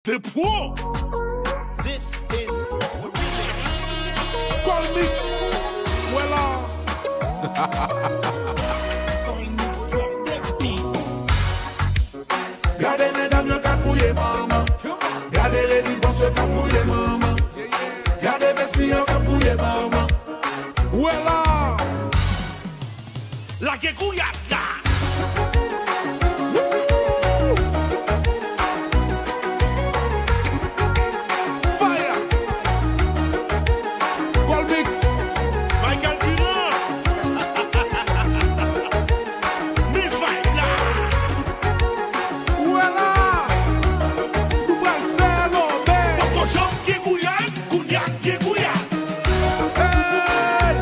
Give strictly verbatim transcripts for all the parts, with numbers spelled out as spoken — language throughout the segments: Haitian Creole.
The Pro. This is Call Mix. Wè la. Gade medam yo k ap gouye manman. Gade lady boss yo k ap gouye manman. Gade besti yo k ap gouye manman. Wè la. Lage gouyad la. Fire. Gold Mix. Michael Durand. Men vibe la. Wè la. Nou pral fè lòbèy. Poko janm gen gouyad. Kounye a gen gouyad. Hey!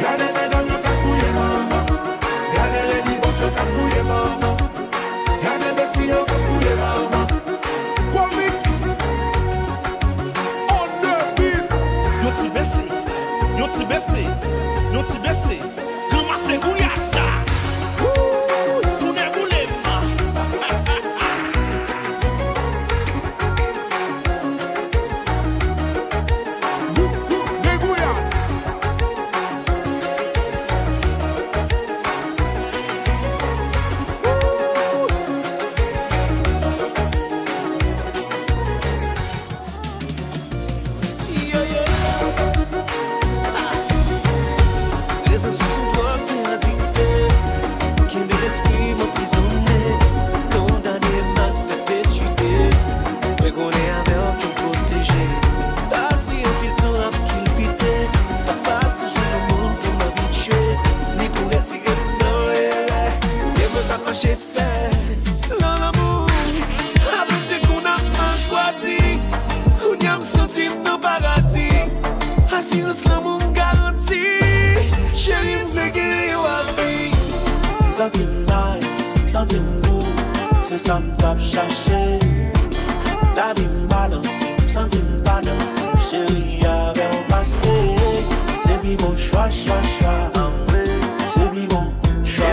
Gade medam yo k ap gouye manman. Gade lady boss yo k ap gouye manman. Gade besti yo k ap gouye manman. Comix on the beat. Yon ti bese, yon ti bese, yon ti bese. Ranmase gouyad la. Woo! Tounen boule m. Gen gouyad. Rezon sou dwòl te adikte. Kenbe lespri m anprizonnen. Kondane m ak pèpetwite. Mwen konnen avè w ke m pwoteje. Pase anpil tan ap kilbite. Pa fasil jwenn yon moun pou m abitye. Ni pou retire m nan erè. E mwen k ap mache fè nan lanmou. Avan te konn ap mal chwazi. Kounye a m santi m nan paradi. Asirans lanmou m garanti. Cheri m vle gen yon avi. M santi m nice, m santi m gou. Se sa m t ap chache. Lavi m balanse, m santi m pa danse. Cheri avè w paske se pi bon chwa, chwa, chwa. Se pi bon chwa.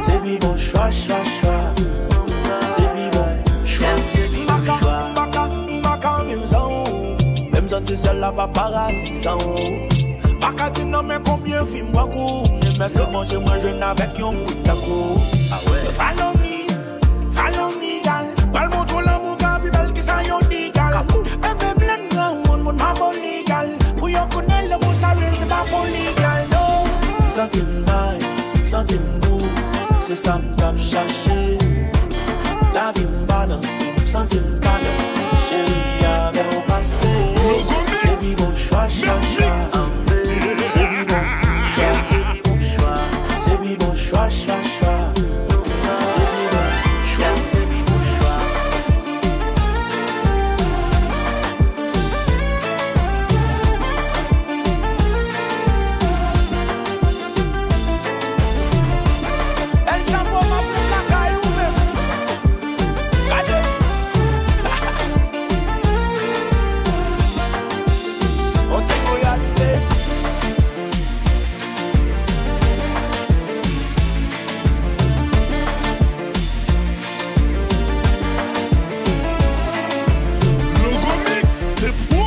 Se pi bon chwa, chwa, chwa. Se pi bon chwa. M pa ka, m pa ka, m pa ka viv san ou. Menm santi syèl la pa paradi san ou. Pa ka di non men konbyen fi m pran kou. Men mèsi Bondye mwen jwenn avèk yon queen tankou. Follow me, follow me, gal. Pral montre w lanmou ka pi bèl ki sa yon di, gal. Bebe blann granmoun, moun pa boni, gal. Pou yo konnen lanmou sa real, se pa foli, gal, no. M santi m nice, m santi m gou. Se sa m t ap chache. Lavi m balanse, m santi m pa danse. Cheri avè w paske se pi bon chwa, chwa, chwa. Se pi bon chwa, se pi bon chwa, chwa, chwa. Se pi bon chwa, se pi bon chwa. El Chapo, m ap vin lakay ou menm. Gade. On ti gouyad se. Logo Mix, se pwo.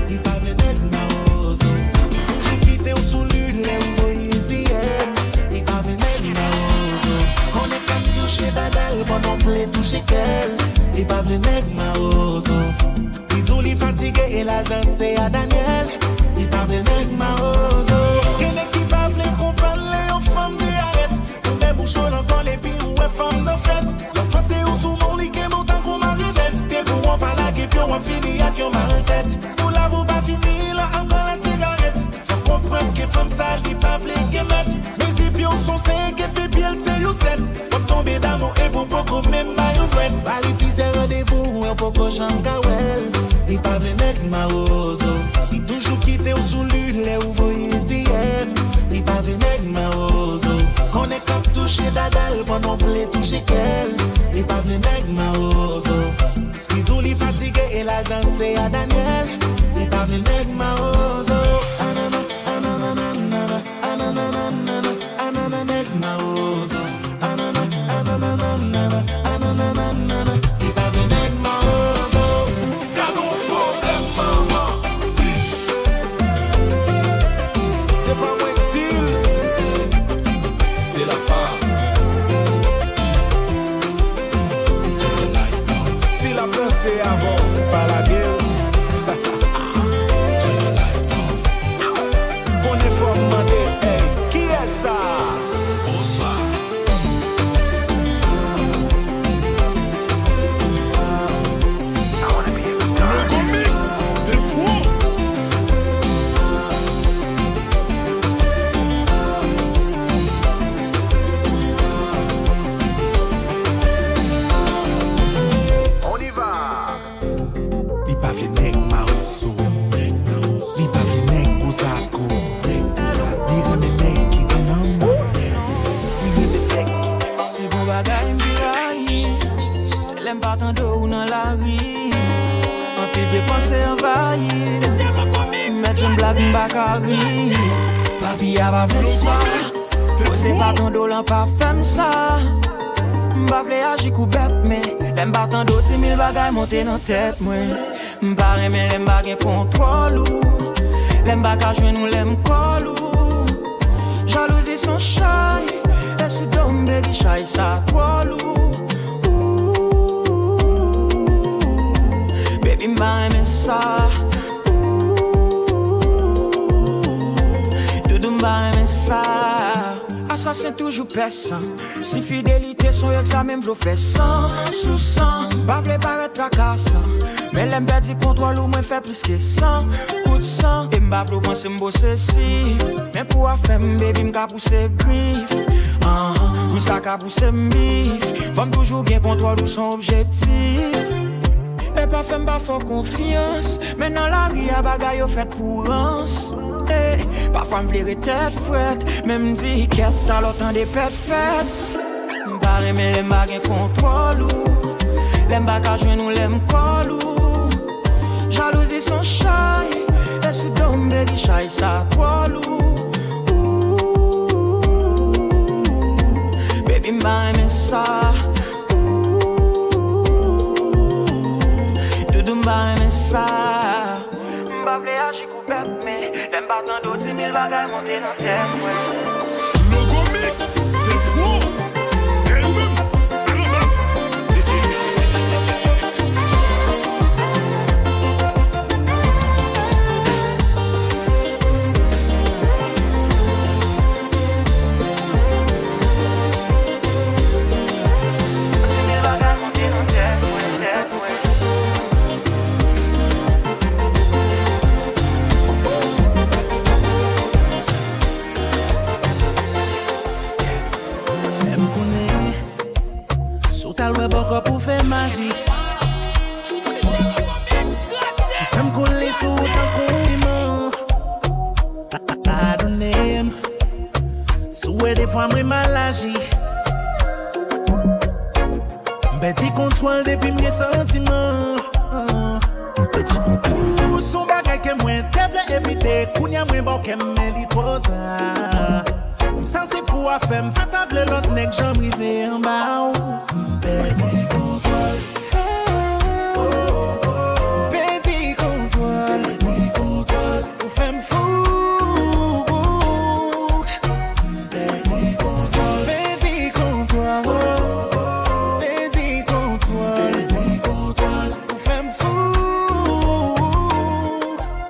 Li pa vle nèg mawozo. Li toujou kite w sou li lè w voye diyèt. Li pa vle nèg mawozo. Konnen k ap touche dada l pandan w vle touche kè l. Li pa vle nèg mawozo. Li di w li fatige e l al danse a Daniel. Li pa vle nèg mawozo. Gen nèg ki pa vle konprann lè yon fanm te arèt. Ouvè bouch ou nan kòl epi ou wè fanm nan fèt. Lè w panse ou sou men w li kenbe w tankou marinèt. Te pou w pa lage pye w ap fini ak yon mal tèt. Pou lavi w pa fini lan ankò la sigarèt. Fò w konprann ke fanm sa li pa vle gen mèt. Mezi pye w se yon senk epi pye l se yon sèt. W ap tonbe damou epi w poko menm bay yon dwèt. Ba li plizyè randevou, ou poko janm ka wè l. Li pa vle nèg mawozo. Li toujou kite w sou li lè ou voye diyèt. Li pa vle nèg mawozo. Konnen k ap touche dada l pandan w vle touche kè l. Li pa vle nèg mawozo. Li di w li fatige. E l al danse a Daniel, li pa vle nèg mawozo. Anana, anana, anana, anana, anana, anana, nèg mawozo. Anana, anana, anana, anana, anana, li pa vle nèg mawozo. Gade yon pwoblèm, manman. Se pa mwen k di l, se la femme. Si l ap danse avè w, pa lage l. Konnen fò m mande, ey, kiyès sa? Bonswa. Logo Mix, de pro. On y va. Li pa vle nèg mawozo. Li pa vle nèg gwo zago. Li renmen nèg ki gen nanm. Li renmen nèg ki gen... Si gon bagay m pi rayi, se lè m pa tande w nan lari. Anpil vye panse anvayi m. M mèt jwenn blag m pa ka ri. Papi a pa vle sa. Mwen se pa tande w lan pa fè m sa. M pa vle aji kou bèt, men lè m pa tande w, di mil bagay monte nan tèt mwen. M pa renmen lè m pa gen kontwòl ou. Lè m pa ka jwenn ou, lè m kòl ou. Jalouzi s on chay, e sou do m, baby, chay sa twò lou. Ooh, baby, m pa renmen sa. Ooh, doudou, m pa renmen sa. Asasen toujou pèsan. Si fidelite s on egzamen, m vle w fè san sou san. M pa vle parèt trakasan, men lè m pèdi kontwòl ou, mwen fè plis ke san kout san. E m pa vle w panse m posesif, men pou afè m, baby, m ka pouse grif. Anhan, wi, sa ka pouse m bif. Fò m toujou gen kontwòl ou, s on objektif. E pa fè m pa fè w konfyans, men nan lari a, bagay yo fèt pou rans. Eh, pafwa m vle ret tèt frèt, men m di kèt, talè w tande pèt fèt. M pa renmen lè m pa gen kontwòl ou. Lè m pa ka jwenn ou, lè m kòl ou. Jalouzi s on chay, e sou do m, baby, chay sa twò lou. Ooh, baby, m pa renmen sa. Ooh, doudou, m pa renmen sa. M pa vle aji kou bèt, men lè m pa tande w, di mil bagay monte nan tèt mwen. Logo Mix, de pro. Dèyè ou menm, al anba. Fè m konnen si w t al wè bòkò pou fè maji. Fè m kole sou ou tankou piman. Pa, pa, padone m si w wè defwa mwen mal aji. M pèdi kontwòl depi m gen santiman. M pèdi kontwòl. Ou s on bagay ke mwen te vle evite. Kounye a mwen ba w kè m, men li twò ta. M santi pou afè m pa ta vle lòt nèg janm rive anba w. M pèdi kontwòl. Pèdi kontwòl. Pèdi kontwòl. Ou fè m fou. Pèdi kontwòl, pèdi kontwòl, pèdi kontwòl, pèdi kontwòl, ou fè m fou.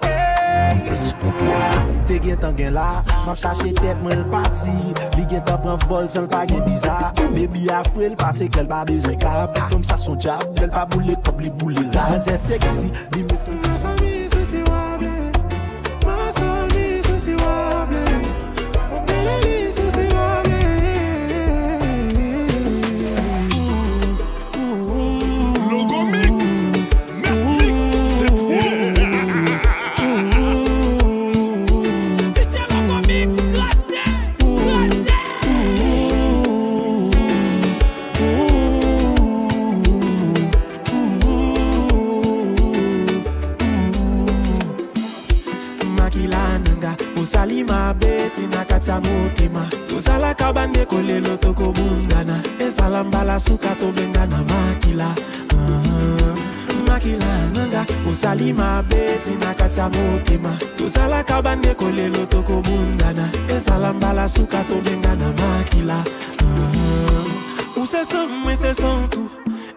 Hey! Pèdi kontwòl. Te gentan gen la, m ap chache tèt mwen, l pati. Li gentan pran vòl san l pa gen viza. Baby a fre, l pase kè, l pa bezwen kab. Fanm sa s on djab, lè l pa boule kòb, li boule raz. Seksi, li met... Masanmi, sou si w ap vle. Masanmi, sou si w ap vle. Ou bele li, sou si w ap vle. Logo Mix, Mèt Mix, de pro. Motema, toza la cabana de kole loto ko bundana. Esa lamba la suka to bengana makila. Ah, makila nanga, usalima beti na katia motema. Toza la cabana de kole loto ko bundana. Esa lamba la suka to bengana makila. Ah, ou se san mwen, se san tou.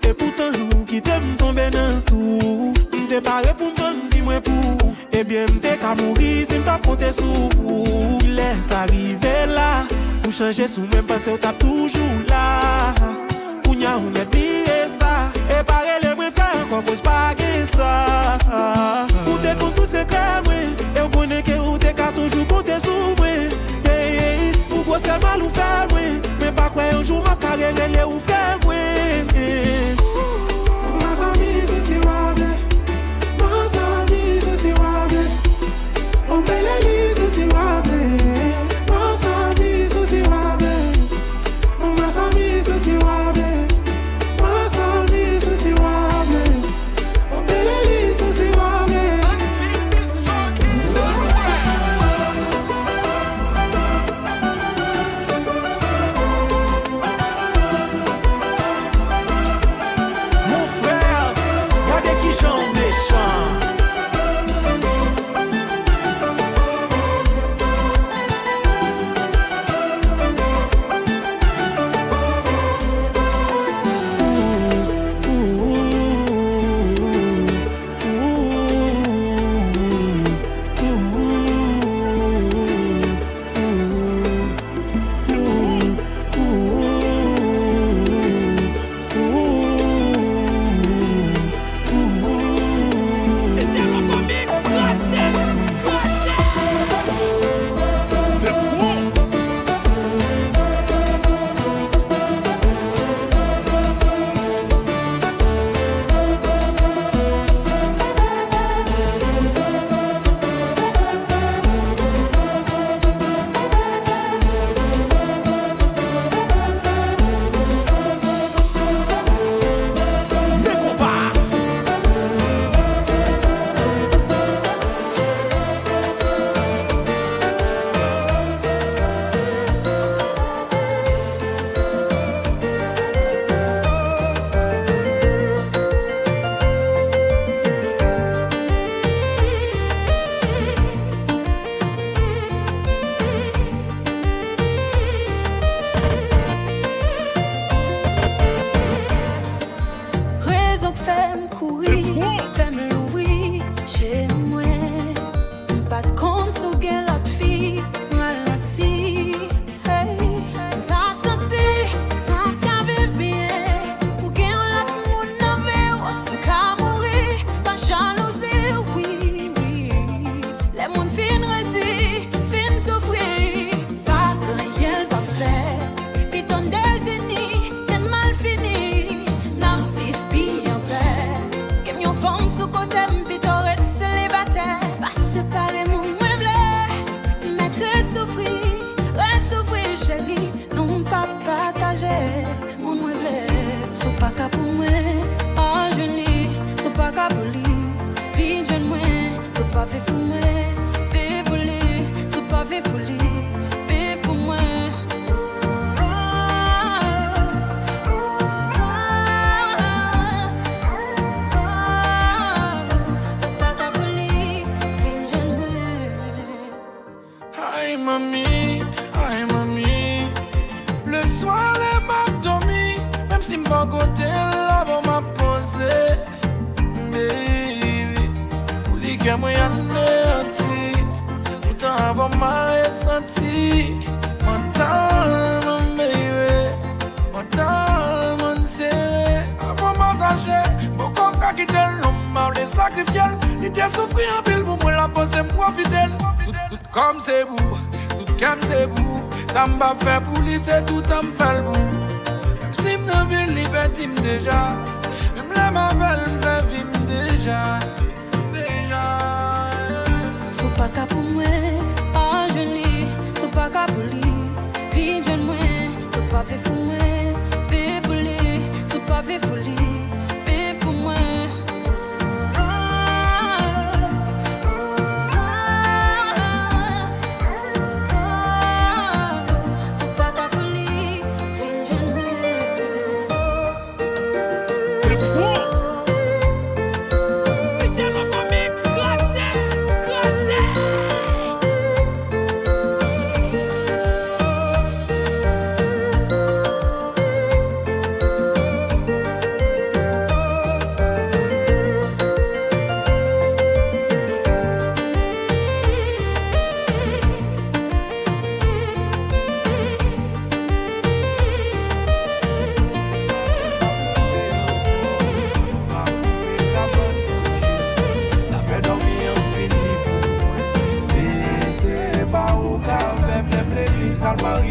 E poutan ou kite m tonbe nan tou. M te pare pou m vann vi mwen pou ou. Ebyen m te ka mouri si m t ap konte sou ou. Lè sa rive la, ou chanje sou mwen, m panse w t ap toujou la. Kounya ou mèt bliye sa. E pa rele mwen frè ankò, koz pa gen sa. Ou te konn tout sekrè mwen, e w konnen ke ou te ka toujou konte sou mwen. Hey, hey, pou gwosè mal ou fè mwen, men pa kwè yon jou m ap ka rerele ou frè mwen. Masami susiwabe, masami susiwabe, ombeleli susiwabe, masami susiwabe, masami susiwabe, masami susiwabe. Mon frè, gade kijan w mechan. Rezon k fè m kouri, fè m louvri je mwen. M pa t konn si w gen lòt fi, m ralanti. Hey, m pa santi m ap ka viv byen. Pou gen yon lòt moun nan vi w, m ka mouri pa jalouzi, wi, wi. Lè moun fin redi, fin soufri, pa gen anyen l pa fè. Pito n dezini, men mal fini, n ap viv pi anpè. Ke m yon fanm sou kote m, pito ret selibatè. Pa separe moun mwen vle. M mèt ret soufri, ret soufri, cheri. Non, m pa pataje moun mwen vle. Si w pa ka pou mwen, al jwenn li. Si w pa ka pou li, vin jwenn mwen. Si w pa viv pou mwen, viv pou li. Si w pa viv pou li, viv pou mwen. Si w pa ka pou li, vin jwenn mwen. Ay manmi, ay manmi. Leswa lè m ap dòmi, menm si m bò kote l, avan m ap poze, baby, pou li kè mwen aneyanti. Poutan avan m maye santi, mantalman, baby, mantalman sere. Avan m atache, m poko ka kite l, non, m pa vle sakrifye l. Li te soufri anpil pou mwen, l ap poze m pwofite l. Tout, tout kò m se pou, tout kè m se pou. Sa m p ap fè pou li, se tout tan m fè l pou. Menm si m nan vil, li pèdi m deja. Menm lè m avè l, m fè vi m deja. Si w pa ka pou mwen, al jwenn li. Si w pa ka pou li, vin jwenn mwen. Si w pa viv pou mwen, viv pou li. Si w pa viv pou li, viv pou mwen. Si w pa ka pou li, vin jwenn mwen.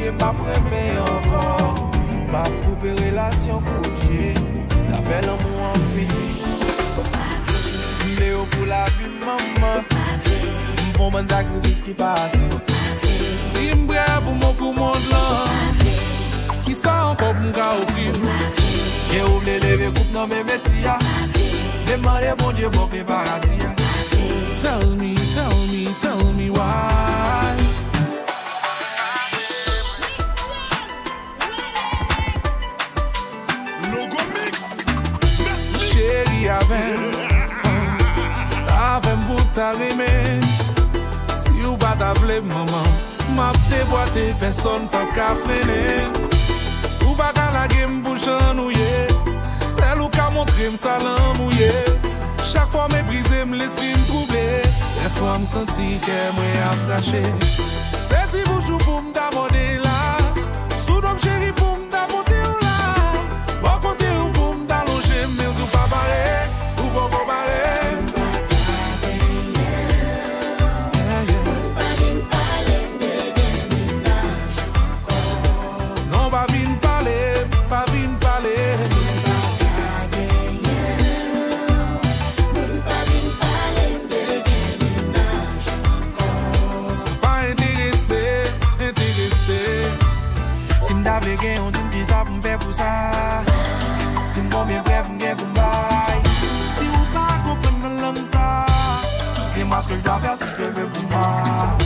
M p ap renmen ankò. M ap koupe relasyon kout je. Zafè lanmou an fini. M leve pou lavi m, manman. M fè yon bann sakrifis ki pa ase. Si m prè pou m ofri w mond lan, kisa ankò pou m ka ofri w? Je w vle leve koup nan men Mesi a. Vle mande Bondye ba w kle paradi a. Tell me, tell me, tell me why. Logo Mix. Cheri, avè m, avè m pou ta renmen. Si w pa ta vle m, manman, m ap debwate, pèsonn p ap ka frennen. Ou pa ka lage m pou jan nou ye. Sèl ou ka montre m sa lanmou ye. Chak fwa w meprize m, lespri m twouble. Dèfwa m santi kè mwen ap krache. Se ti bouch ou pou m ta mòde la. Sou do m cheri pou m ta pote w la. Bò kote w pou m ta lonje m, men w di w pa pare, ou poko pare. Yeah, yeah. Non, pa vin pale, pa vin pale. Sa pa enterese, enterese. Si m ta vle gen yon, di m kisa pou m fè pou sa. Di m konbyen prèv m gen pou m bay. Si ou pa konprann nan lang sa, dis-moi ce que je dois faire si je te veux pour moi.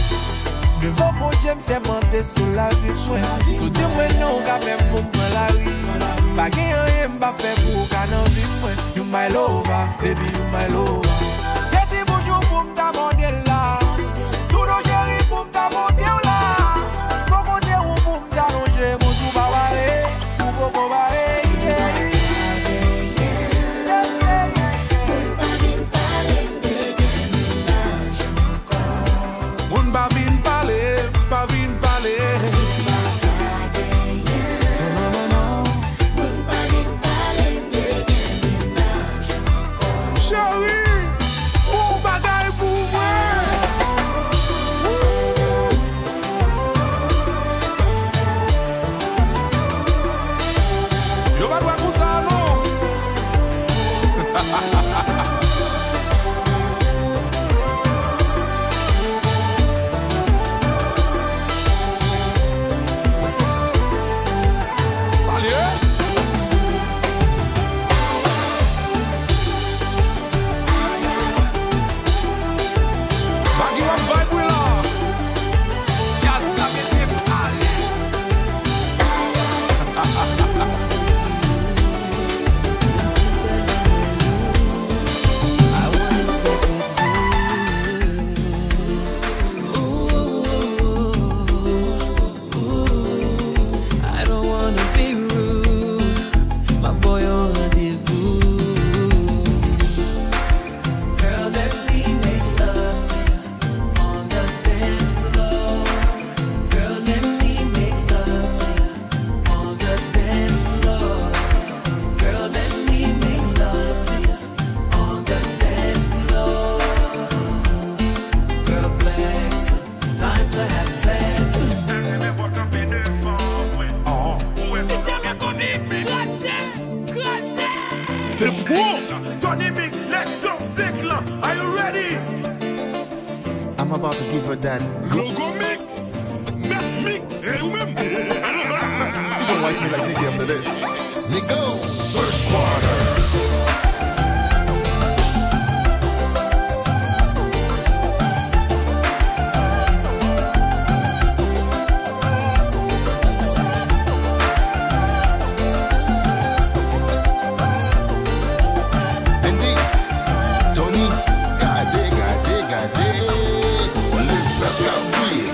Devan Bondye, m sèmante sou lavi mwen. Si w di mwen non, ou ka fè m fou, m pran lari. Pa gen anyen m pa fè pou ou ka nan vi mwen. You my lover, baby, you my lover. Se ti bouch ou pou m ta mòde la. Sou do cheri pou m ta pote w la. Bò kote ou pou m ta lonje m, ou di w pa pare, ou poko pare. Yeah, yeah, yeah. Moun pa vin pale, pa vin pale. Non, non, non, non. Cheri, fè yon bagay pou mwen. Yo pa dwe konsa, non. Salye. Baggy w ap vibe wi la. Djaz la mete ale. Ooh, I don't wanna be rude. My boy, au rendez-vous. Girl, let me make love to you on the dance floor. Girl, let me make love to you on the dance floor. Girl, let me make love to you on the dance floor. Girl, flex. Time to have sex. Te bon! Tony Mix, let's go, Seklan, are you ready? I'm about to give her that. Logo Mix, Mèt Mix, e ou menm? You gon' wife me like Nicki after this. Nigo, first quarter. Andy, Tony, gade, gade, gade, lepèp k ap kriye.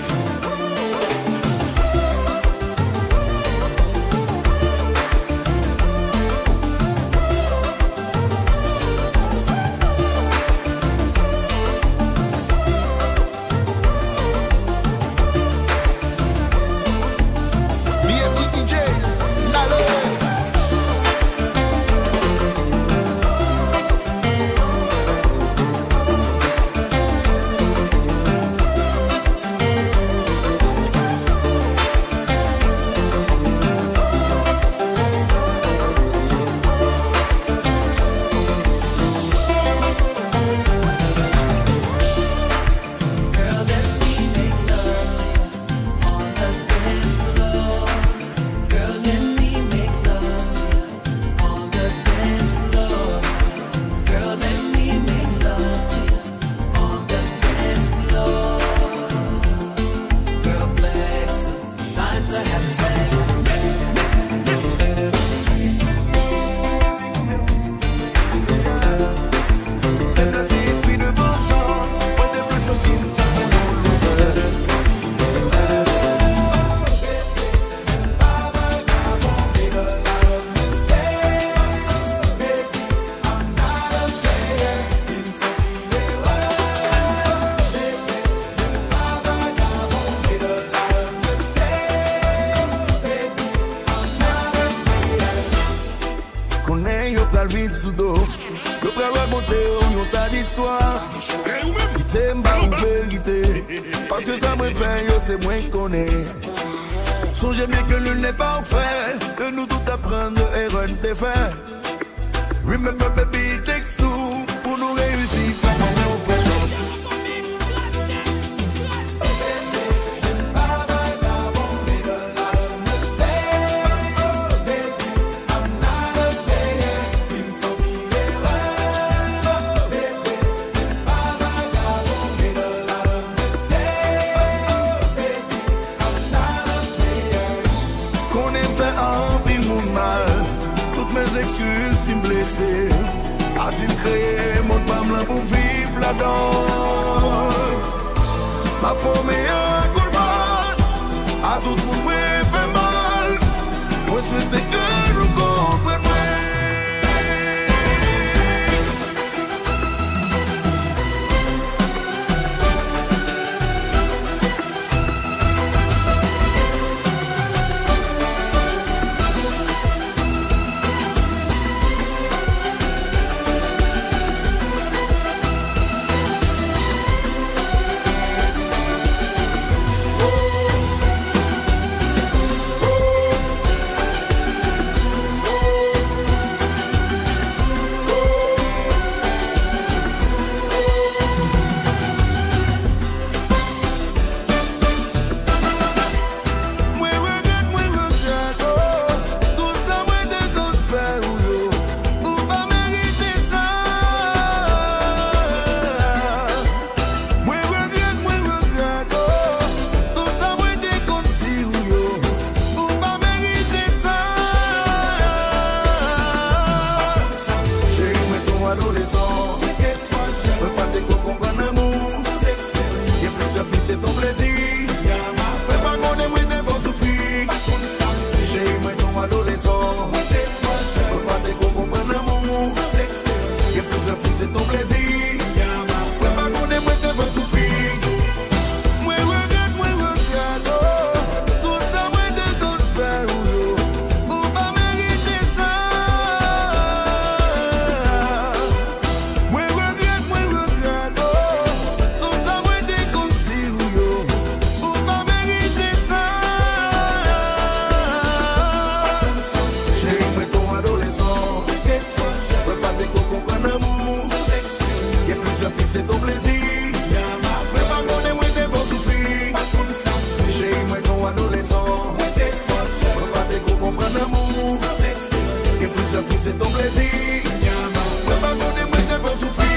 Kite m ba ou verite. Paske sa mwen fè yo, se mwen k konnen. Sonje byen ke nul n'est parfait, ke nou tout aprann de erè n te fè. Remember, baby, it takes two pou nou reyisi fè yon fresh up. Konnen m fè anpil moun mal. Toutes mes excuses si m blese. Pati m kreye mond pa m lan pou m viv ladan. M ap fòme an koulbad a tout moun mwen fè mal. Mwen swete ke nou konprann mwen. Mwen regrèt, mwen regrèt, oh, tout sa mwen te konn fè ou yo. Ou pa merite sa. Mwen regrèt, mwen regrèt, oh, tout sa mwen te konn di ou yo. Ou pa merite sa. Cheri, mwen te yon adolesan. Mwen pa te ko konprann lanmou. Gen plizyè fi, se t on plezi. Mwen pa konnen mwen te fè w soufri. Cheri, mwen t on adolesan. Mwen pa te ko konprann lanmou. Gen plizyè fi, se t on plezi. Mwen pa konnen mwen te fè w soufri. Mwen regrèt, mwen regrèt, oh, tout sa mwen te konn fè ou yo. Ou pa merite sa. Mwen regrèt, mwen regrèt, oh, tout sa mwen te konn di ou yo. Ou pa merite sa. Cheri, mwen t on adolesan. Mwen pa te ko konprann lanmou. Gen plizyè fi, se t on plezi. Mwen pa konnen mwen te fè w soufri. Cheri, mwen t on adolesan. Mwen pa te ko konprann lanmou. Gen plizyè fi, se t on plezi. Mwen pa konnen mwen te fè w soufri.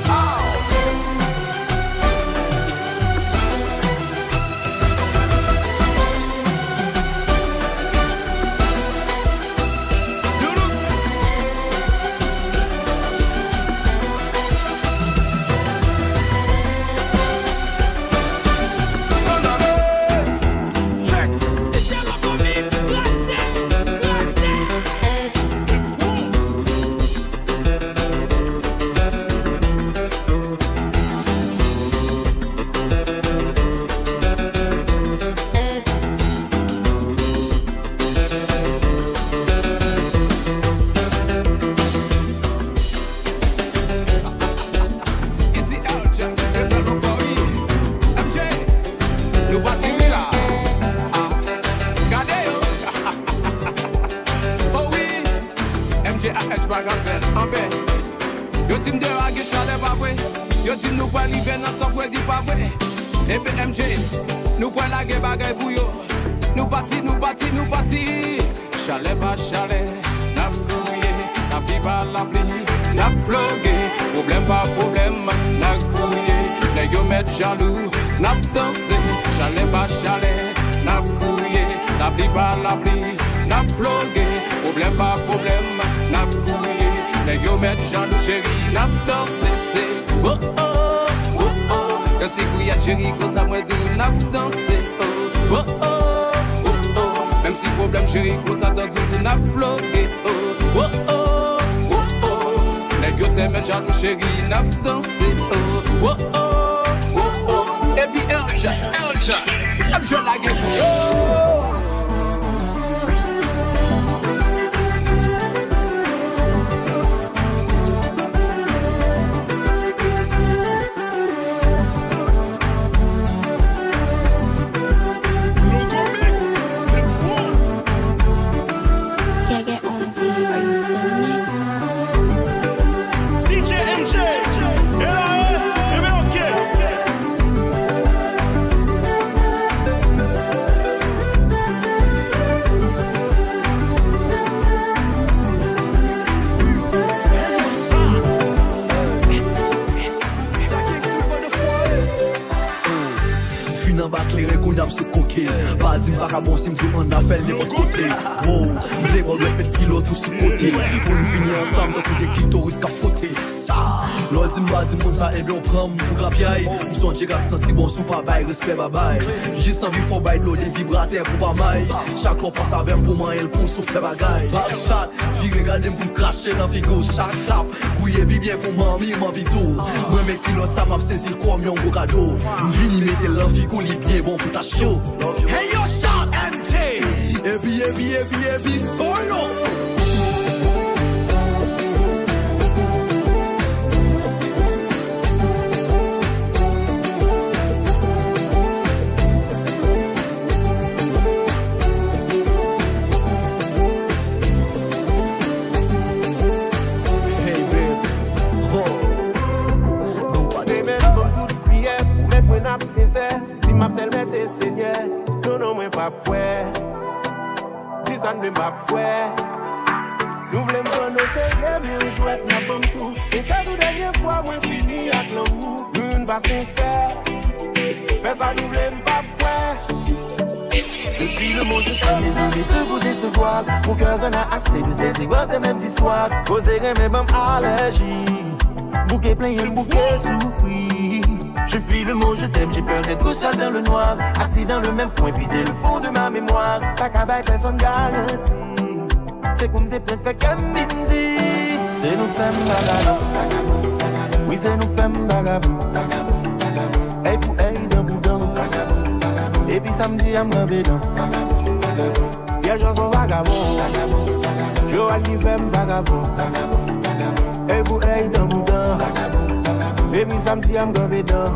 Ah! Easy L J, Reverend Boy, M J, nou pati wi la. Ah, gade yo. Oh wi, M J A H Bagafèl, anbè. Yo di m deyò a gen chalè, pa vre. Yo di m nou pral rive nan tank, wi, di pa vre. Ebyen M J, nou pral lage bagay pou yo. Nou pati, nou pati, nou pati. Chalè pa chalè, n ap kriye. Lapli pa lapli, n ap ploge. Pwoblèm pa pwoblèm, n ap kriye. Nèg yo mèt jalou, n ap danse. Chalè pa chalè, n ap kriye. Lapli pa lapli, n ap ploge. Pwoblèm pa pwoblèm, n ap kriye. Nèg yo mèt jalou, cheri, n ap danse. Se oh, oh, oh, oh. Yon ti kriyè cheri, konsa mwen di w n ap danse. Oh, oh, oh, oh, oh. Menm si pwoblèm cheri, konsa tande w n ap ploge. Oh, oh, oh, oh, oh. Nèg yo tèlman jalou cheri, n ap danse. Oh, oh, oh, oh, oh. Epi L J, L J, L J lage pou yo. sou koke. Pa di m vakabon si m di w ann afè l nenpòt kote. Wow, m vle ba w dwèt met kilòt ou sou kote. Pou n vini ansanm tankou de klitoris k ap fwote. Sa, lè w di m pa di moun sa, ebyen w pran m pou grapyay. M sonje k ak santi bon si w pa bay respè babay. Jis anvi fè w bay dlo de vibratè pou pa may. Chak lè w panse avè m pou manyen l pou w sou fè bagay. Backshot, vire gade m pou m krache nan figi w. Chak tap, gouye pi byen pou manmi m anvi di w. Mwen men kilòt sa m ap sezi l kòm yon gwo kado. M vini mete l nan figi w, li byen bon pou ta cho. Hey yo, Shot M J! Epi, epi, epi, epi, solo! Hey, babe. Oh. Nou pati. Demen, ban m tout priyè, pou mèt mwen ap sensè. Di m ap sèl mete Senyè, non, non, mwen p ap kwè. Di sa n vle, m p ap kwè. Nou vle m pran n oserye, men yon jwèt n ap ban m tou. E se tou dènye fwa mwen fini ak lanmou. Nou youn pa sensè. Fè sa nou vle, m p ap kwè. Je fuis le mot je t'aime, désolé de vous décevoir. Mon cœur en a assez de ces erreurs, des mêmes histoires. Koze renmen ban m alèji. Bouke plenyen, bouke soufri. Je fuis le mot je t'aime, j'ai peur d'être seul dans le noir. Assis dans le même coin, puiser le fond de ma mémoire. Pa ka bay pèsonn garanti. Se kou m te plen fè kè m vin di. Se nou k fè m vagabon. Wi, se nou k fè m vagabon. Èy pou èy, dan pou dan. Epi samdi a m kanpe dan. Pyè Jan son vagabon. Joanne ki fè m vagabon. Èy pou èy, dan pou dan. Epi samdi a m kanpe dan.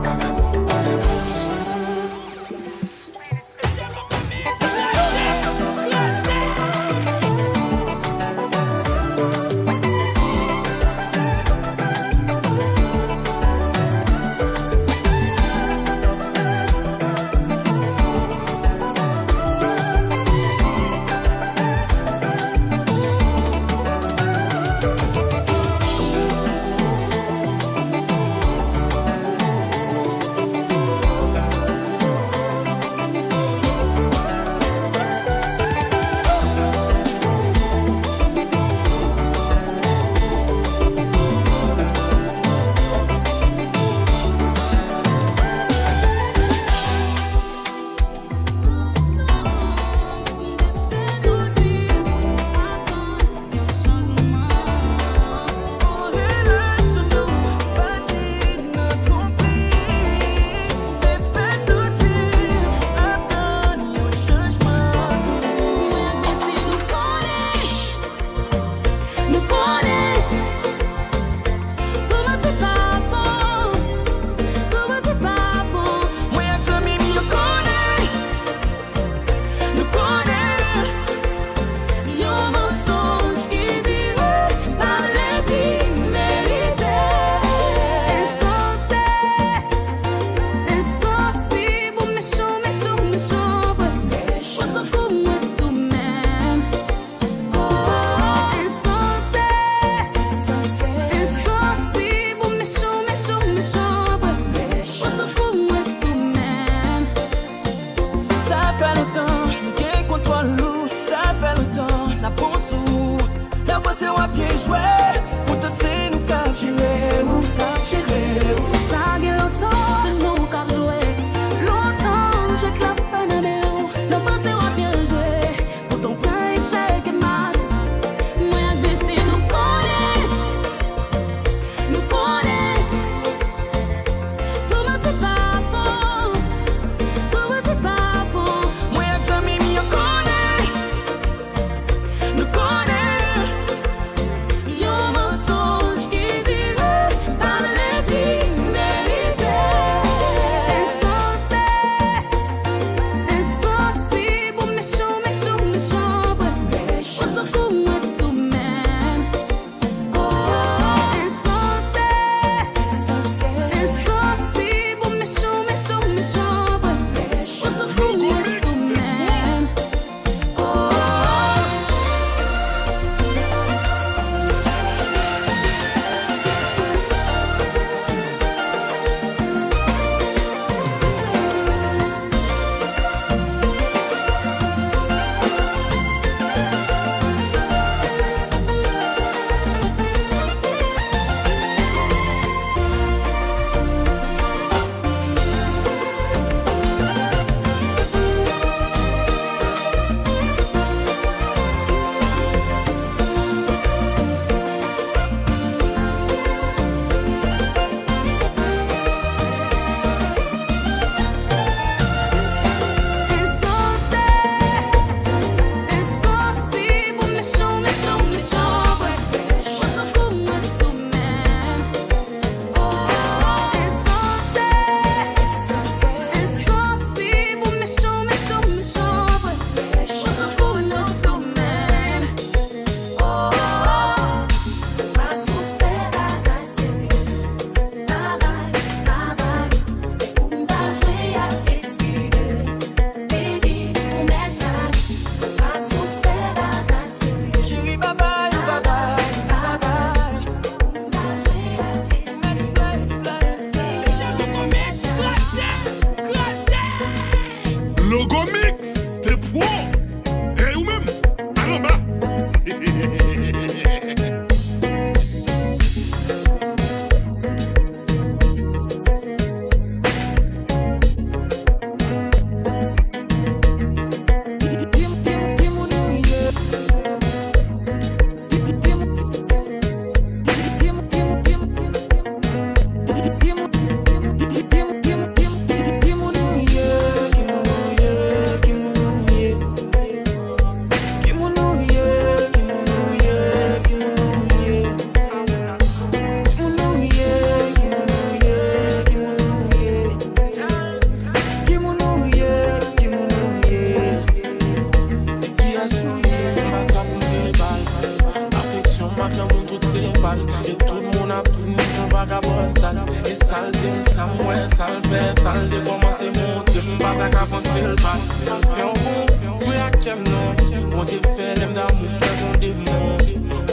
Vagabon sal, e sal di m sa m wè, sal fè, sal te kòmanse monte, m pa ta ka panse l pa. Anfen, w bon, jwe ak kè m non. Bondye fè lè m damou m pran yon demon.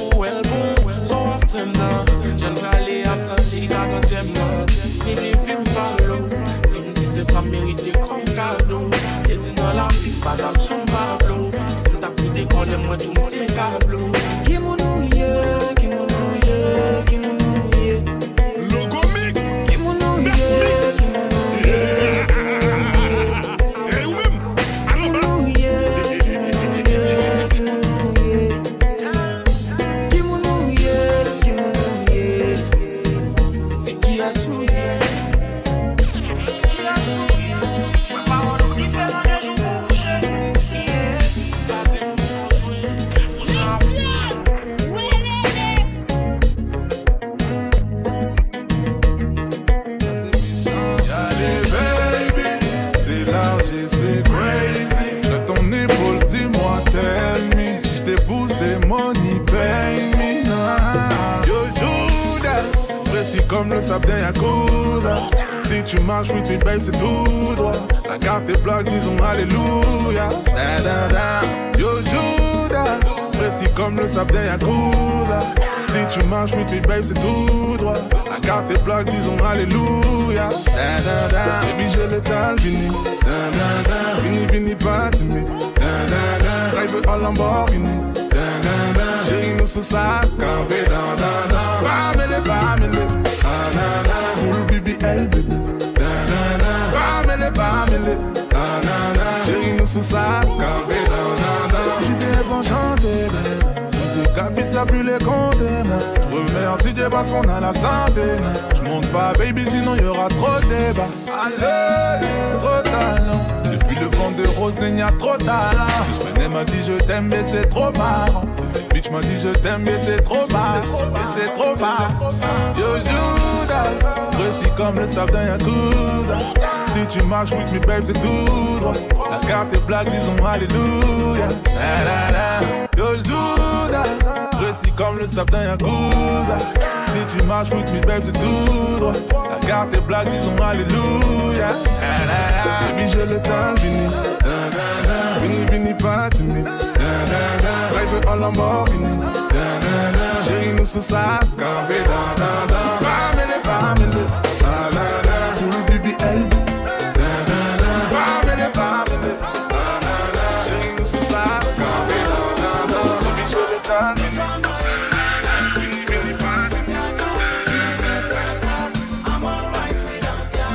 Ou wè l bon, sa w ap fè m nan. Jan l prale a m santi l ka nan tè m nan. Vini, vin pale w. Di m si se sa m merite kòm kado. Te di nan lavi m pa t ap janm pa vle w. Si m t ap kite kòlè m, mwen tou m te ka vle w. Ki moun ou ye? Ki moun ou ye? Ki moun ou ye? Logo Mix. Ki moun ou ye? Ki moun ou ye? Ki moun ou ye? Hey, ou menm. Ki moun ou ye? Ki moun ou ye? Ki moun ou ye? Ki moun ou ye? Ki moun ou ye? Di kiyès ou ye? Yale, baby, c'est large et c'est crazy. Dans ton épaule, dis-moi, tell me. Si je t'ai poussé, money, pay me. Nah. Yo, Juda, précis comme le sable d'un yakuza. Si tu marches with me, babe, c'est tout droit. La carte est bloquée, disons alléluia. Da, da, da. Yo, Juda, précis comme le sable d'un yakuza. Si tu marches with me, babe, c'est tout droit. La carte est bloquée, disons alléluia. Da, da, da. Baby, j'ai le temps, vini. Da, da, da. Vini, vini, pas timide. Da, da, da. Drive en Lamborghini. Da, da, da. Chéri, nou sou sa, kanpe dan, dan, dan. Pa mele, pa mele. Ah, na, na. Full B B L, baby. Da, da, da. Pa mele, pa mele. Ah, na, na. Chéri, nou sou sa, kanpe dan, dan, dan. Jide evanjante, baby. Kabisa pli le konte, man. Remèsi Dye paske n a la sante, man. Je monte pas, baby, sinon y aura trop de débat. Allez, trop talent. Depuis le ventre de Roselyne, y a trop talent. Just my name a dit je t'aime, mais c'est trop marrant. Cette bitch m'a dit je t'aime, mais c'est trop marrant. Mais c'est trop marrant. Yo, Juda, précis comme le sable d'un yakuza. Si tu marches with me, babe, c'est tout droit. La carte est black, disons alléluia. La, la, la. Yo, Juda, précis comme le sable d'un yakuza. Si tu marches with me, babe, c'est tout droit. La carte est black, disons alléluia. La, la, la. Baby, j'ai le temps, vini. Da, da, da. Vini, vini, pas timide. Da, da, da. Drive en Lamborghini. Da, da, da. Chéri, nou sou sa, kanpe dan, dan, dan. Pa mele, pa mele. Ah, la, la. Full B B L. Da, da, da. Pa mele, pa mele. Ah, la, la. Chéri, nou sou sa, kanpe dan, dan, dan. Baby, j'ai le temps, vini. I'm alright without ya.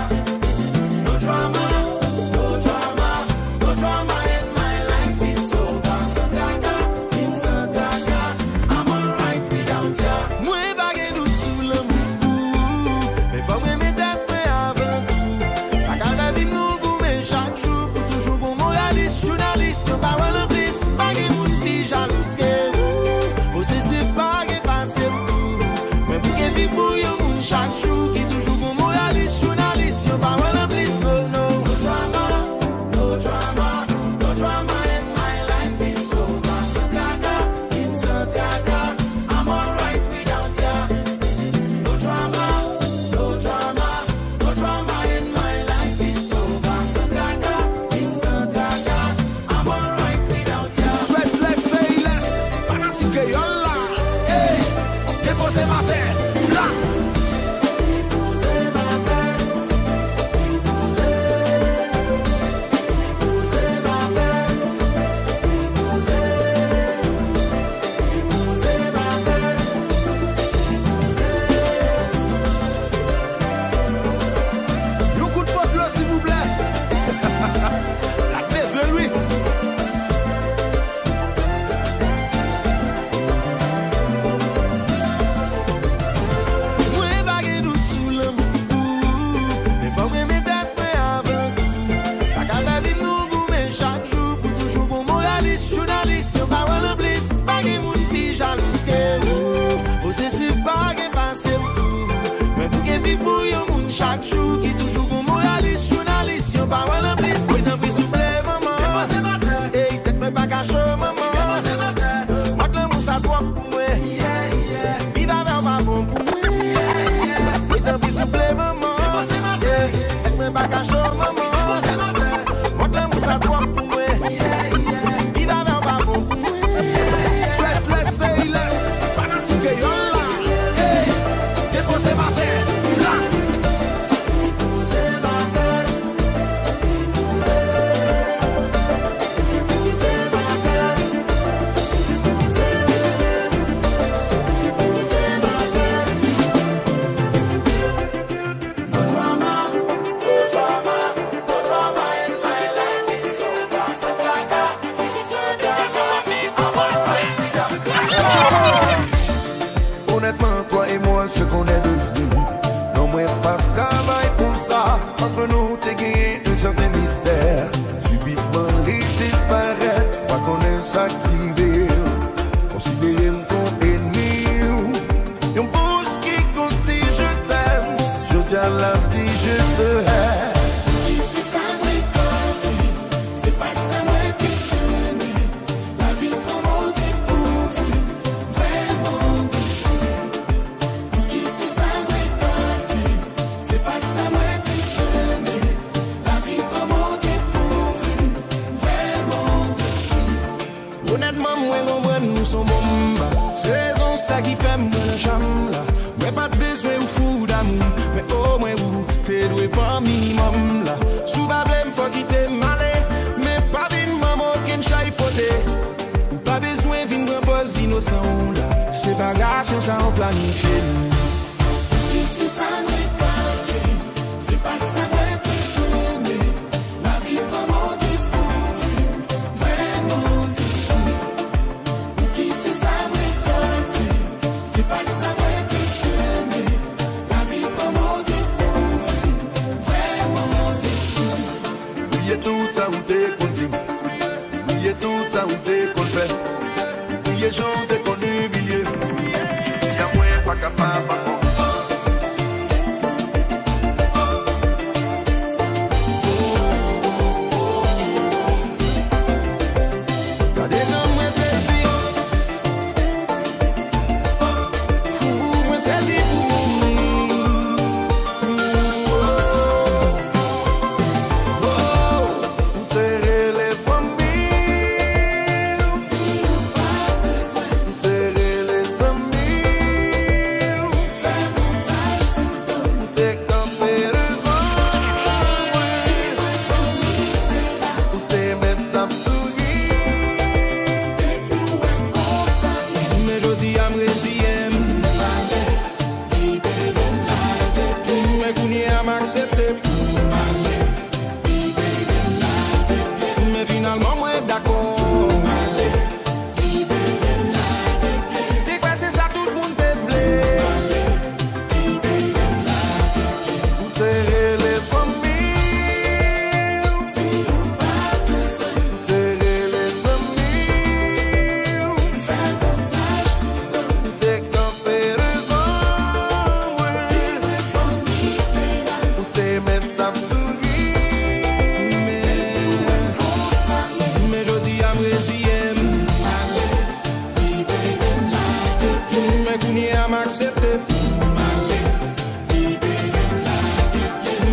No drama, no drama, no drama in my life. It's over. Sans tracas, team sans tracas. I'm alright without ya. Mwen pa gen dout sou lanmou ou, men fò mwen met tèt mwen avan tou. Pa ka fè vi m nou goumen chak jou pou toujou gon moralis, jounalis, yon pawòl anplis. Pa gen moun pi jalouz ke ou, posesif pa gen pase m tou. Mwen bouke viv pou yon moun chak jou ki toujou gon moralis, jounalis, yon pawòl anplis, no, no. No drama, no drama, no drama in my life, it's over. Sans tracas, team sans tracas, I'm alright without ya. No drama, no drama, no drama in my life, it's over. Sans tracas, team sans tracas, I'm alright without ya. Restless, say less, fanatik kreyòl la. Ey, depoze m atè, la. Yon kout po dlo, silvouplè. L ap bezwen l, wi. Mwen pa gen dout sou lanmou ou, men fò mwen met tèt mwen avan tou. Pa ka fè vi m nou goumen chak jou pou toujou gon moralis, jounalis, yon pawòl anplis. Pa gen moun pi jalouz ke ou, posesif pa gen pase w tou. Mwen bouke viv pou yon moun chak jou ki toujou gon moralis, jounalis, yon pawòl anplis. Wi, tanpri, souple, manman. Ey, tèt mwen pa ka cho, manman. Mòd lanmou sa twòp pou mwen. Viv avè w pa bon pou mwen. Ant nou te genyen yon sèten mistè. Sibitman, li disparèt. Pa konnen sa k rive l. Konsidere m kon ènmi w. Yon bouch ki konn di je t'aime, jodi a l ap di je te hais. Kisa mwen ka di? Se pa t sa mwen te simen. Lavi pran mwen depouvu, vrèman desi. Poukisa mwen pati? Se pa t sa mwen te simen. Lavi pran mwen depouvu, vrèman desi. Onètman, mwen konprann ou s on bonm. Se rezon sa ki fè m mwen nan cham la. Mwen pa t bezwen ou fou damou, men omwen ou te dwe pran minimòm la. Si w pa vle m, fò kite m ale, men pa vin ban m okenn chay pote. Ou pa bezwen vin pran pòz inosan w la. Separasyon sa w planifye nou. Kisa mwen ka di? Se pa t sa mwen te simen. Lavi pran mwen depouvu, vrèman desi. Poukisa mwen ka di? Se pa t sa mwen te simen. Lavi pran mwen depouvu, vrèman desi. Bliye tout sa ou te konn di m. Bliye tout sa ou te konn fè. Bliye jan ou te konn imilye m. Jodi a mwen pa kapab ankò. Gade jan mwen sezi. Ou mwen sezi pou ou. Ou te rele fanmi w. Ou te rele zanmi w. Ou te kanpe devan mwen. Ou te mèt ap souri. Men jodi a m reziye m. Men kounye a m aksepte. Men finalman mwen dakò. Te kwè se sa tout moun te vle. Ou te rele fanmi w. Ou te rele zanmi w. Ou te kanpe devan mwen. Ou te mèt ap souri. Men jodi a m reziye m. Men kounye a m aksepte.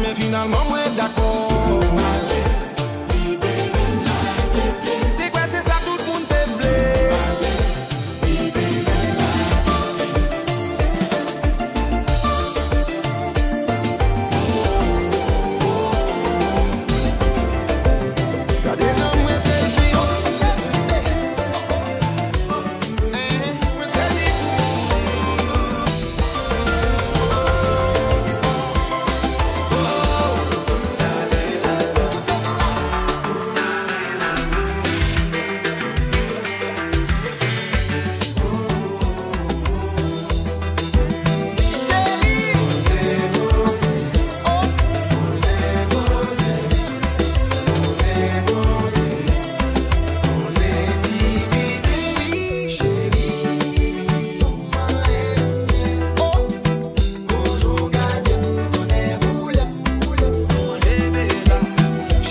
Men finalman mwen dakò. Te kwè se sa tout moun te vle. Gade jan mwen sezi. Mwen sezi.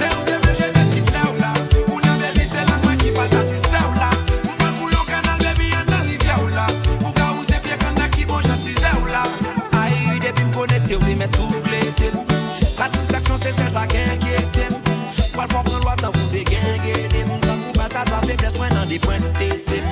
Cheri, ou te manje de ti flè w la. Kounye a, baby, se la mwen ki pral satisfè w la. M pral fou yon kanal, baby, anndan rivyè w la. Pou ka wouze pye kanna ki bon jan tizè w la. Ay, depi m konekte, w te mèt tou klete m. Satisfaksyon se sèl sa k enkyete m. Pral fè w pran lwa tankou degengede m. Tankou Baltaza, feblès mwen nan de pwen tete m.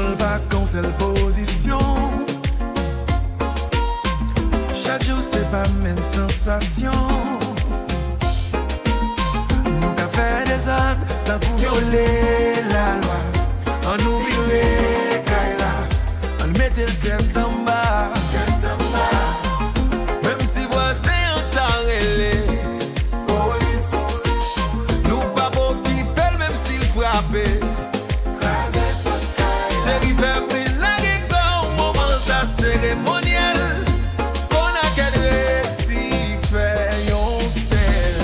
L pa ka yon sèl pozisyon. Chak jou se pa menm sansasyon. Nou ka fè dezòd tankou vyole lalwa. Ann nou vire kay la. Ann mete l tèt anba. Menm si vwazen an ta rele polis, nou p ap okipe l menm si l frape. Cheri, fè bri, lage kò w, moman sa seremonyèl. Konakèt resi fè yon sèl.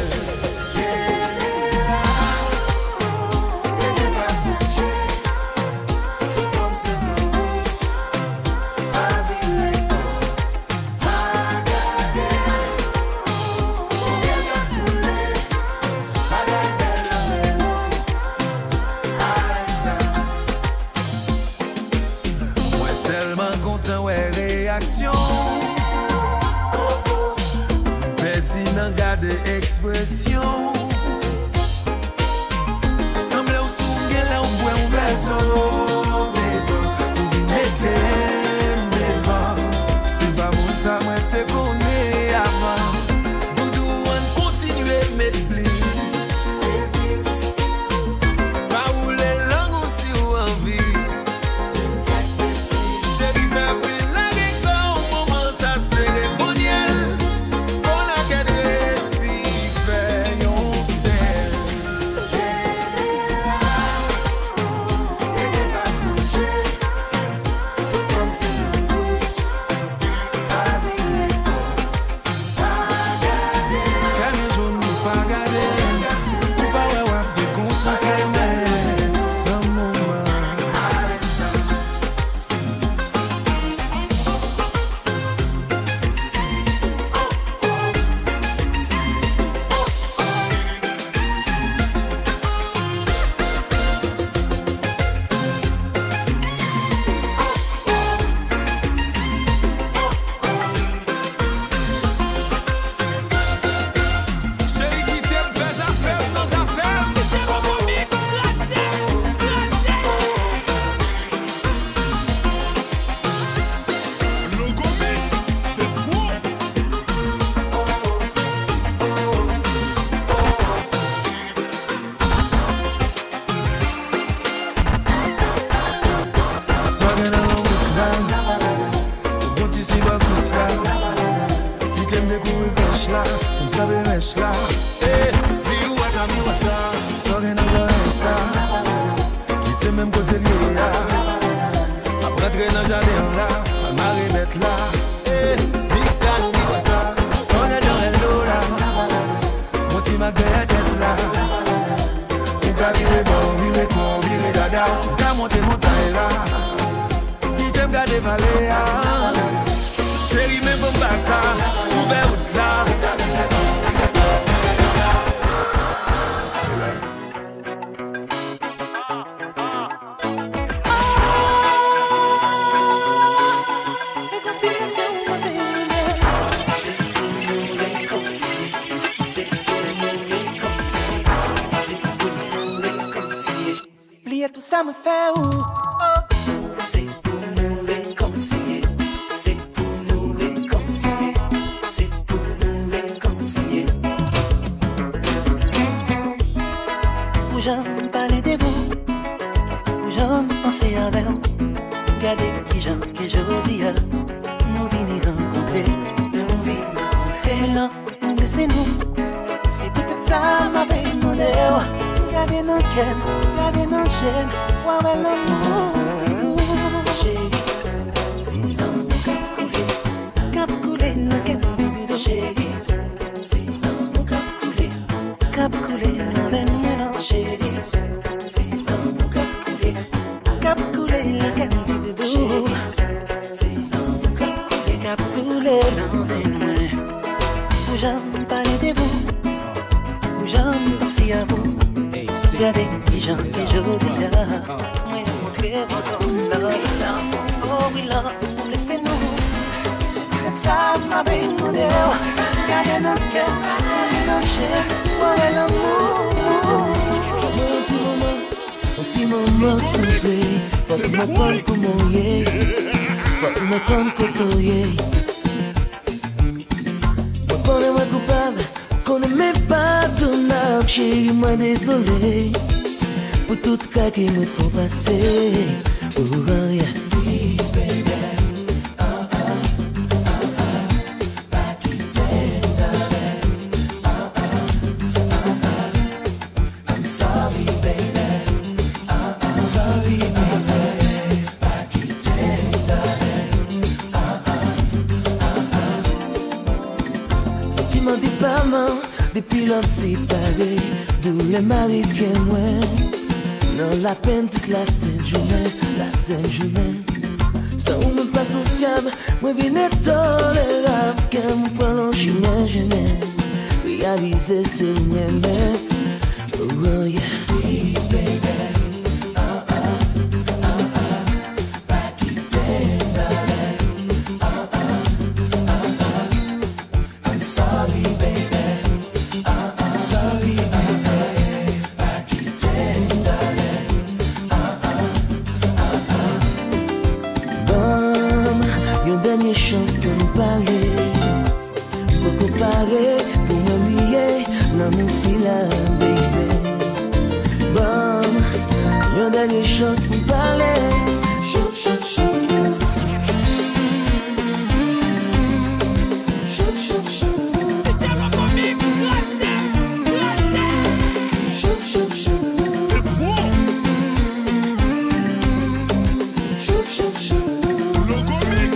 Mwen tèlman kontan wè reyaksyon w. M pèdi nan gade ekspresyon w. Sanble w sou genlè w bwè yon vè zo devan, ou vin mete m devan. Se pa moun sa mwen te konnen avan. Doudou, ann kontinye met plis. Pa woule lang ou si w anvi. Cheri, fè bri, lage kò w, moman sa seremonyèl. Konakèt resi fè yon sèl. Fèmen je w, pa gade m. Ou pa wè w ap dekonsantre m nan moman. Cheri, kite m fè zafè m nan zafè m. Logo Mix, the pro. Sa gen nan wout la, ou gon ti sibakous la. Kite m dekouvri klòch la, m trape mèch la. Eh, miwata, miwata. Sa gen nan zòrèy sa, kite m menm kote l ye a. M ap rantre nan jaden an la, al mare bèt la. Eh, miwata, miwata. Sa gen nan rèl do la. Yon ti mak dèyè tèt la. Ou ka vire bò, vire kò, vire dada. Ou ka monte montay la. Kite m gade vale a. Cheri, men bon bata, ouvè wout la. Bliye tou sa mwen fè ou. Oh. Se pou nou ret kòmsi ye. Se pou nou ret kòmsi ye. Se pou nou ret kòmsi ye. Pou jan m pale de vou, pou jan m panse avè w, gade kijan ke jodi a nou vini rankontre. Nou vin rankontre. Lè w blese nou, se poutèt sa m ap mande w. Gade nan kè m, gade nan je m, w a wè lanmou ki dou. Cheri, se lanmou k ap koule, k ap koule nan kè m ti doudou. Cheri, se lanmou k ap koule, k ap koule nan venn mwen non. Cheri, se lanmou k ap koule, k ap koule nan kè m ti doudou. Cheri, se lanmou k ap koule, k ap koule nan venn mwen. Pou jan m pale de vou, pou jan m panse a vou. Gade kijan ke jodi a mwen montre w lanmou. Oh wi, lanmou blese nou. Se poutèt sa m ap mande w. Gade nan kè m, gade nan je m, w a wè lanmou. Ban mwen yon ti moman. Yon ti moman souple, fòk mwen konn kouman w ye, fòk mwen konn kote w ye. Mwen konnen mwen koupab, konnen men pa tou nòk, cheri mwen dezole pou tout ka ke mwen fè w pase. Oh, oh, yeah. Please, baby, uh, uh, uh, uh, pa kite m, darling, uh, uh, uh, uh, uh. I'm sorry, baby. Uh-uh. Sorry, baby. Pa kite m, darling. Uh-uh. Uh-uh. Santiman depaman, depi lè n separe, doulè mare fyèl mwen. Nan lapenn tout lasent jounen, lasent jounen. San ou mwen pa sosyab, mwen vin entolerab. Kè m pran yon chimen jennen, reyalize se ou m renmen. Oh, oh, yeah. Please, baby. Uh, uh, uh, uh. Pa kite m, darling. Uh, uh, uh, uh. I'm sorry, baby. Uh, uh, sorry, baby. Pa kite m, darling. Uh, uh, uh, uh. Ban m yon dènye chans pou n pale. Poko pare pou mwen bliye lanmou sila, baby. Ban m yon dènye chans pou n pale. Choup, choup, choup. Choup, choup, choup. Choup, choup, choup. Choup, choup, choup. Logo Mix.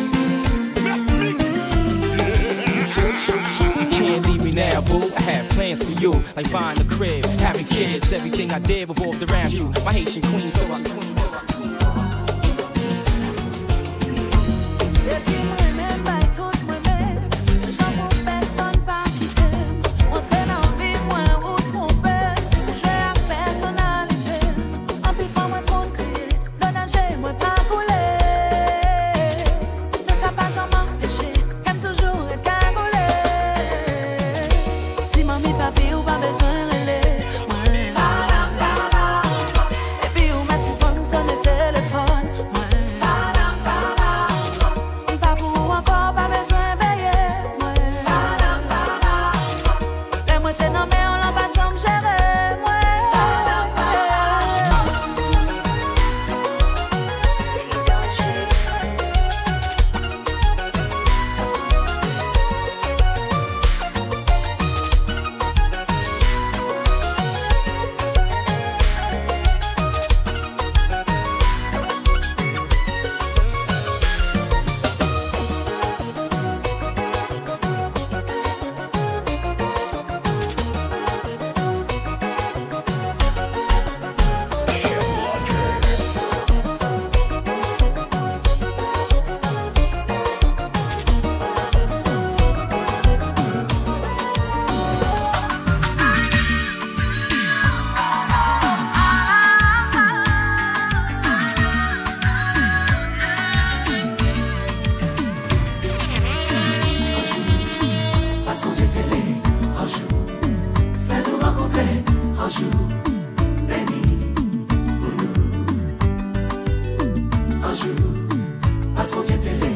Mix. You can't leave me now, boo. I had plans for you, like buying a crib, having kids. Everything I did revolved around you. My Haitian queen, so I Depi mwen menm bay tout mwen menm, yon jan pou pèsonn pa kite m. Antre nan vi mwen ou twonpe m, ou jwe ak pèsonalite m. Anpil fwa mwen konn kriye, dlo nan je mwen pa koule. Men sa pa janm anpeche kè m toujou ret kagoule. Ti manmi papi ou pa bezwen rele mwen. Epi ou mèt sispann sone telefòn mwen. M pa pou ou ankò, pa bezwen veye mwen. Lè mwen te nan men w lan, pa t janm jere mwen. Yon jou, pas Bondye tele, yon jou, fè nou rankontre, yon jou, beni pou nou. Yon jou, pas Bondye tele,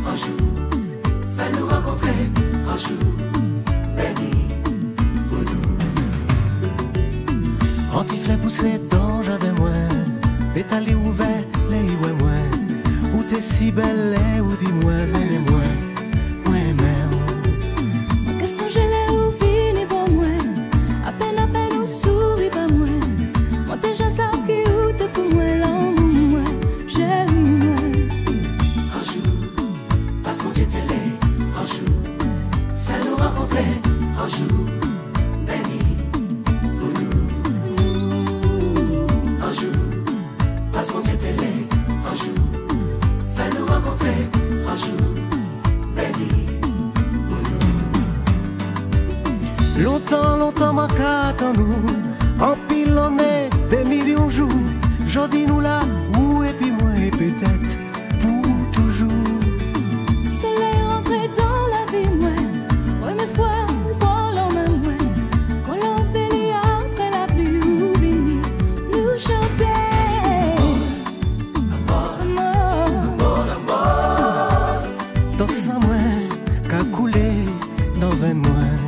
yon jou, fè nou rankontre, yon jou, beni pou nou. Yon ti flè pouse dan jaden mwen, petal li ouvè lè li wè mwen. Ou te si bèl lè ou di mwen, mennen mwen, mwen renmen w. Mwen ka sonje lè ou vini bò mwen, apèn, apèn ou souri ba mwen. Mwen te ja sav ki ou te pou mwen, lanmou mwen, cheri mwen. Yon jou, pas Bondye tele, yon jou, fè nou rankontre, yon jou, beni pou nou. Yon jou, pas Bondye tele, yon jou, fè nou rankontre, yon jou, beni pou nou. Lontan, lontan mwen ka atann ou, anpil ane, de milyon jou, jodi nou la, ou epi mwen, e petèt pou toujou. Solèy rantre dan lavi mwen, premye fwa ou pran lanmen mwen, kon lanpeli apre lapli ou vini, nou chante. San mwen ka koule nan venn mwen.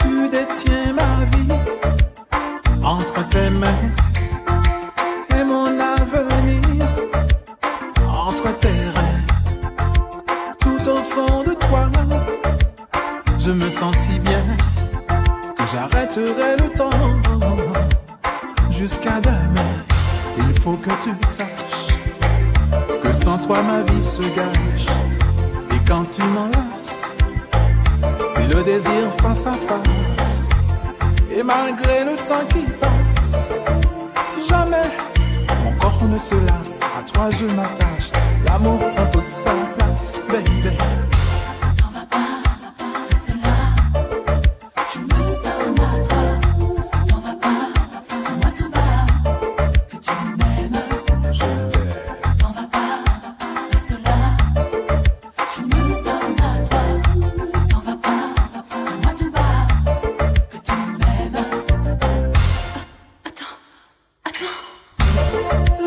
Tu détiens ma vie entre tes mains et mon avenir entre tes reins. Tout au fond de toi, je me sens si bien que j'arrêterai le temps. Jusqu'à demain, il faut que tu saches que sans toi ma vie se gâche. Et quand tu m'enlaces, c'est le désir face à face. Et malgré le temps qui passe, jamais mon corps ne se lasse. À toi je m'attache, l'amour prend toute sa place, baby.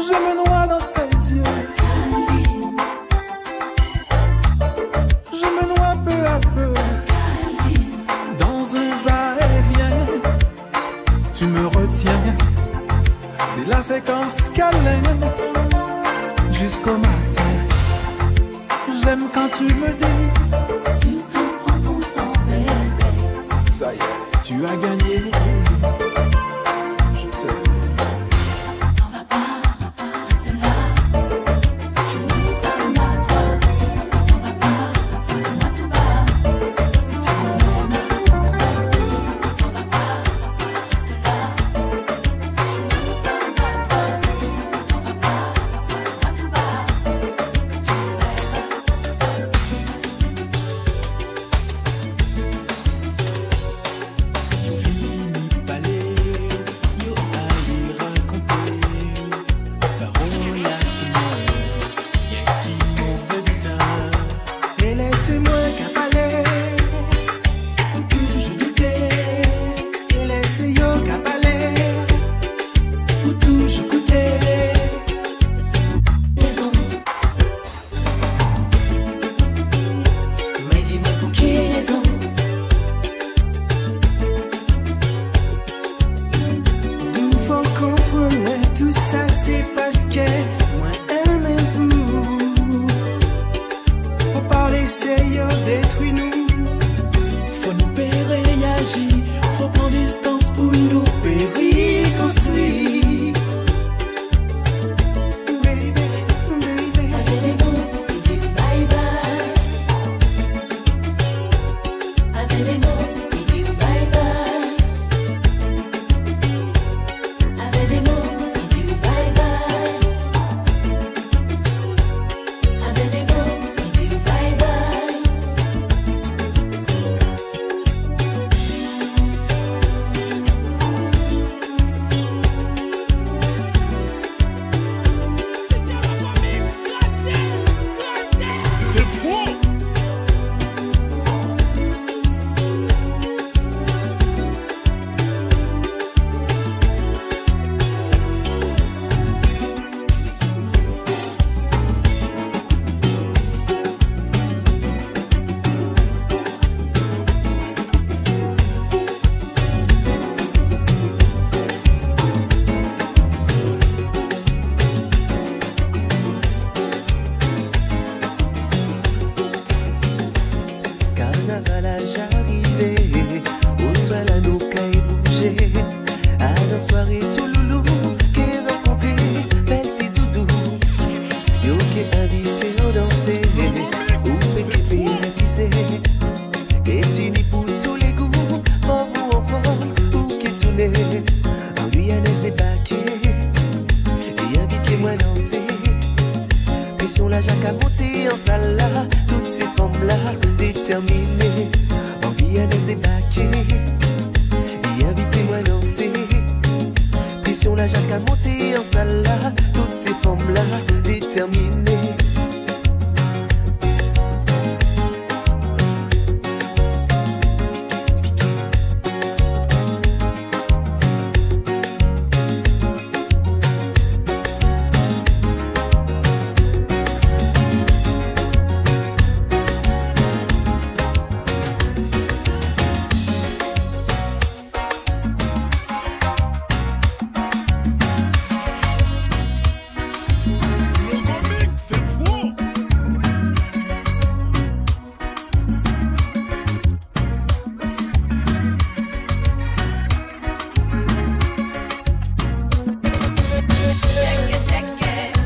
Je me noie dans tes yeux. Je me noie peu à peu dans un va-et-vient. Tu me retiens, c'est la séquence câlin jusqu'au matin. J'aime quand tu me dis, surtout prends ton temps, baby. Ça y est, tu as gagné. Je t'aime. Yo vini pale, yo ale rakonte. Pawòl la sou mwen, yenki move biten. E lè se mwen k ap pale, ou toujou doute. E lè se yo k ap pale, ou toujou koute. Rezon. Men di mwen pou ki rezon. D'où fò konprann mwen tou sa, se paske mwen enmen ou. Fò pa lese yo detwi nou. Fò nou pe reyaji, fò pran distans pou nou pe rekonstwi. Baby, baby. Avè de mo ki di w bye bye. Avè de mo ki di w bye bye. Avè de mo ki di w bye bye. Avè de mo ki di w bye bye. Kanaval la ja rive, oswa la nou kay bouje. Al nan sware tou loulou, ke rankontre bèl ti doudou. Yo ke envite w danse, ou peke pe refize. Ke tini pou tou le gou, fò ou anfòm, ou ke tounen. An Guyane debake. Laj ak Amouti an sal la, tout se fanm la detèmine. Anbiyanès debake, li envite mwen danse. Presyon laj ak Amouti an sal la, tout se fanm la detèmine.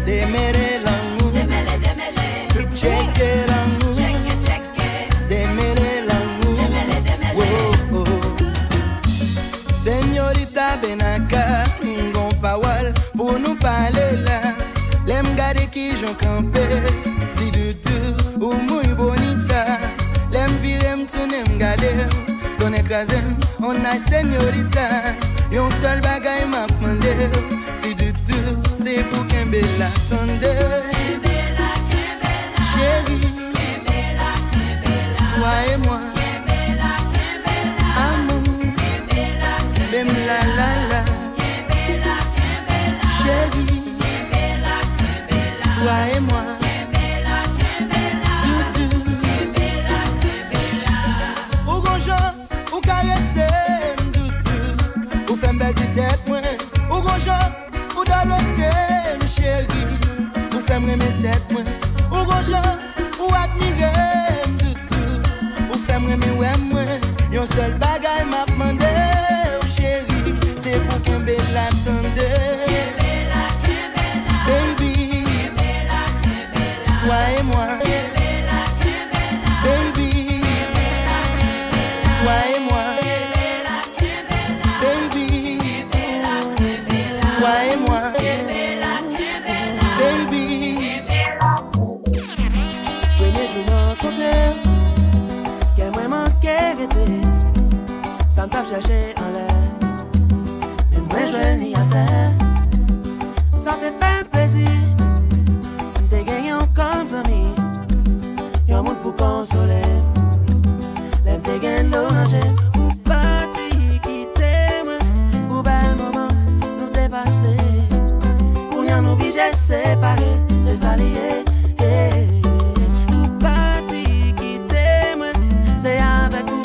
Demele lanmou, tcheke lanmou, demele lanmou. Wo, wo. Senyorita Benaka, m gon pawòl pou nou pale la. Lè m gade kijan w kanpe, ti doudou, ou muy bonita. Lè m vire m tounen m gade w, tonnè kraze m, on night senyorita. Yon sèl bagay m ap mande w, ti doudou, se pou kenbe la tande. Kenbe la, kenbe la. Chérie, kenbe la, toi et moi. Kenbe la, kenbe la. Amour, kenbe la, kenbe la. Même la, la, la. Kenbe la, kenbe la. Chérie, kenbe la, kenbe la. Toi et moi. Kenbe la, kenbe la. Doudou. Kenbe la, kenbe la. Ou gon jan ou karese m, doudou. Ou fè m pèdi tèt mwen. Ou gon jan ou dòlote m, cheri. Ou fè m renmen tèt mwen. Ou gon jan ou admire m, doudou. Ou fè m renmen wè mwen. Yon sèl bagay m ap mande w, cheri, se pou kenbe la tande. Kenbe la, kenbe la. Baby. Kenbe la, kenbe la. Toi et moi. Kenbe la, kenbe la. Baby. Kenbe la, kenbe la. Toi et moi. Kenbe la, kenbe la. Baby. Kenbe la, kenbe la. Toi et moi. Kenbe la, kenbe la. Baby. Kenbe la. Premye jou m rankontre w, kè mwen manke rete. Sa m t ap chèche anlè, men mwen jwenn li atè. Sa te fè m plezi, m te gen yon kòm zanmi, yon moun pou konsole m. Lè m te gen dlo nan je m, ou pati kite mwen pou bèl moman nou te pase. Kounye a nou blije separe, se sa li ye. Ou pati kite mwen, se avèk ou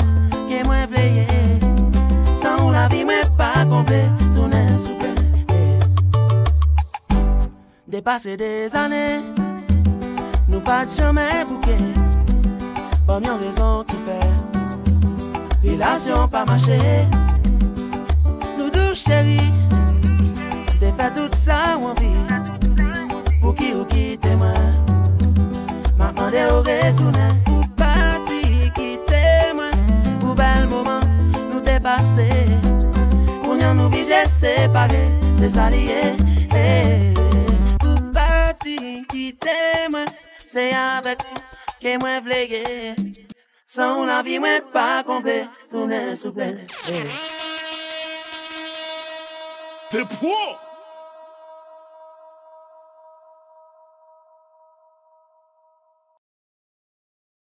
ke mwen vle ye. San ou lavi mwen pa konple, tounen souple. Depase dezane, nou pa t janmen bouke. Ban m yon rezon ki fè relasyon pa mache. Doudou cheri, m te fè tout sa w anvi. Pouki ou kite mwen? M ap mande w retounen. Ou pati kite mwen pou bèl moman nou te pase. Kounye a nou blije separe, se sa li ye. Ou pati kite mwen, se avèk ou ke mwen vle ye. San ou lavi mwen pa konple, tounen souple. Te pran!